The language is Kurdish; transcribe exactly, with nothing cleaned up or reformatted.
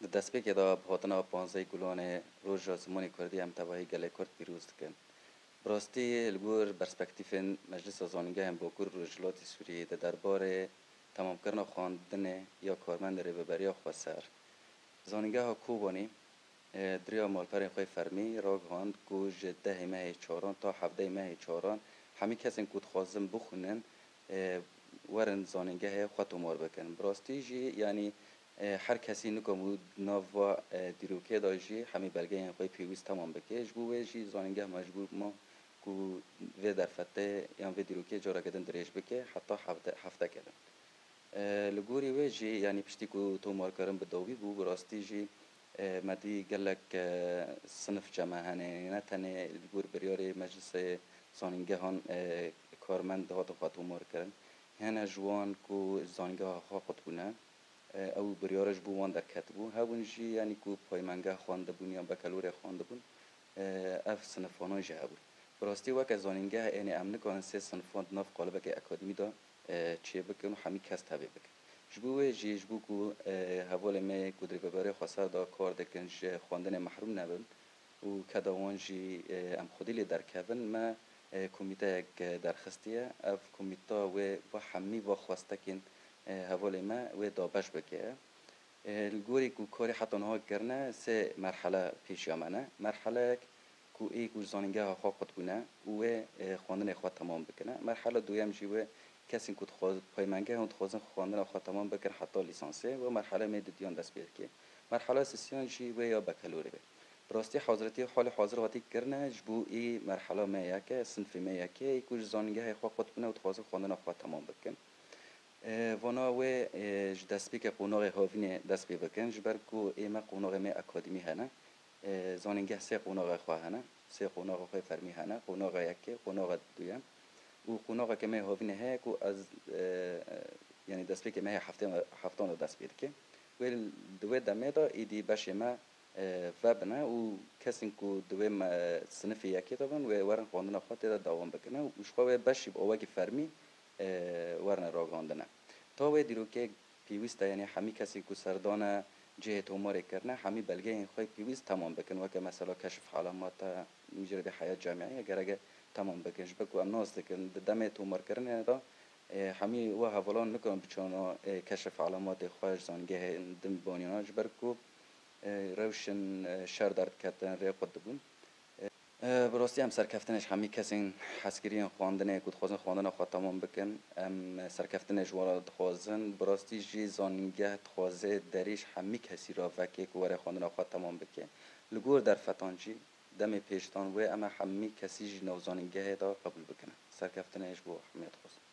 Di destpêkê de bi hatina panzdehê Gulanê Roja Zimanê Kurdî em tevahî gelê Kurd pîroz dikin. Bi rastî li gor perspektîfên Meclisa Zanîngehên Bakur û Rojhilatî Sûriyeyê di derbarê temamkirina xwendinê ya karmendê Rêveberiya Xweser Zanîngeha Kobanî, e, di riya malperên xwe fermî ragihand ku ji dehê mehê çaran ta hevdeyê mehê çaran hemî kesên ku dixwazin bixwînin, e, werin zanîngehê xwe tomar bikin. Bi rastî jî, yanî, e, her kesî nikabû di nav va, e, dîrokê de jî hemî belgeyên xwe pêwîst temam bike. Ji bo wê jî zanîngeh mecbûr bû ku vê derfetê yan vê dîrokê careke din dirêj bike, heta hevde, hefteke din. E, li gorî wê jî, yanî piştî ku tomarkirin bi dawî bû, bi rastî jî, e, me dî gelek, e, sinif cem hene, ne tenê li gor biryarê Meclisê Zanîngehan, e, karmend dihatin xwe tomarkirin. Hene ji wan ku zanîngeha xwe qutbûne, e, ew biryara ji bo wan derketibû. Hebûn jî, yanî ku paymengeh xwendibûn yan bekelorê xwendibûn, e, ev sinifana jî hebûn. Bi rastî weke zanîngeh ênê em nikarin sê sinifan di nav qalibekê akademî de, e, çêbikin û hemî kes tevê bikin. Ji bo wê jî, ji bo ku, e, hevalê me ku di Rêveberê Xweser de kar dikin ji xwendinê mehrum nebin û keda wan jî, e, em xwedî lê derkevin, me, e, komîteyek, e, derxistiye. Ev komîta wê va hemî va xwestekên, e, hevalê me wê dabeş bike. E, li gorî ku karê heta niha kirine, sê merhele pêşiya me ne. Merheleyek ku ê ku ji zanîngeha xwe qut bûne û wê, e, xwendinê xwe temam bikine. Merhela duyem jî wê kesên ku dixwaz-, paymengeh hûn dixwazin xwendina xwe temam bikin heta lîsansê, wê merhele me didiyan dest pê dike. Merhela sisiyan jî wê ya bekelorê be. Bi rastî hazirîtî halê hazir hatî kirine ji bo ê merhela me yeke, sinfê me yekê, ê ku ji zanîngehê xwe qut bûne û dixwazin xwendina xwe temam bikin. E, vana wê, e, ji destpêkê qonaxê havînê dest pê bikin, ji ber ku ê me qonaxê me akademî hene. E, zanîngeh sê qonaxê xwe hene, sê qonaxê xwe fermî hene, qonaxa yekê, qonaxa duyem û qonaxeke me havînê heye ku ez, e, e, yanî destpêkê me heye heftan, heftan de dest pê dike. Wê, di wê demê de êdî beşê me e, vebine û kesên ku di wê me, sinifê yekê de bin, wê werin xwendina xwe tê de dewam bikine û ji xwe wê beşî bi wekî fermî, e, werine ragihandine. Ta wê dîrokê pêwîst e, yanî hemî kesên ku serdane cihê tomarê kirine, hemî belgeyên xwe pêwîst temam bikin, weke mesela keşif alamat e, mucribê heyat camiyê gereke temam bikin. Ji ber ku em nas dikin, di demê tomarkirinê de, e, hemî we hevalan nikarin biçana, e, keşif alamatê xwe ji zangehên din baniyana, ji ber ku e, rewşên, e, şer derdiketin, rê qut dibûn. E, e, bi rastî em serkeftinê ji hemî kesên hezkiriyên xwendinê ku dixwazin xwendina xwe temam bikin, em serkeftinê ji wan re dixwazin. Bi rastî jî zanîngeh dixwaze derî ji hemî kesî re veke ku were xwendina xwe temam bike. Li gor derfetan jî demê pêşdan wê em ê hemî kesî jî nav zanîngehê de qebûl bikine. Serkeftinê ji bo hemî dixwazin.